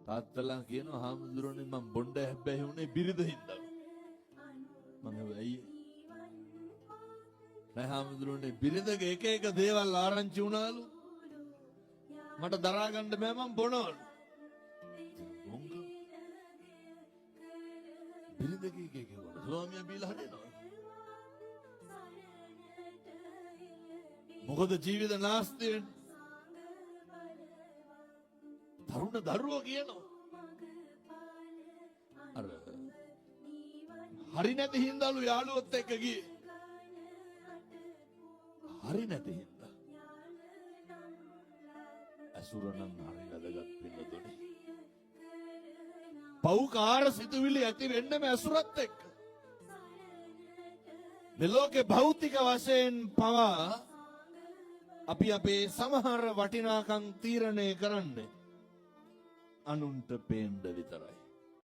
තාත්තලා කියනවා, "හාමුදුරනේ, මං බොණ්ඩ හැබ්බැහි වුණේ බිරිඳ හින්දා." මං ඇහුවා, "ඇයි?" "නෑ හාමුදුරනේ, බිරිඳගේ එක එක දේවල් ආරංචි වුණාලු. මට දරා ගන්න බෑ, මං බොනවලු." මොංග බිරිඳගේ එක එක වුණා. ස්වාමියා බීලා හදනවා. මොකද ජීවිත නාස්ති වෙන්නේ. තරුණ දරුවෝ කියනවා. අර හරි නැති හින්දාලු යාළුවොත් එක්ක ගියේ. හරි නැති හින්දා. ඇසුර නම් හරි වැදගත් පින්නතුනේ. පව්කාර සිතුවිලි ඇති වෙන්නම ඇසුරත් එක්ක. මේ ලෝකේ භෞතික වශයෙන් පවා අපි අපේ සමහර වටිනාකම් තීරණය කරන්නේ අනුන්ට පේන්න විතරයි.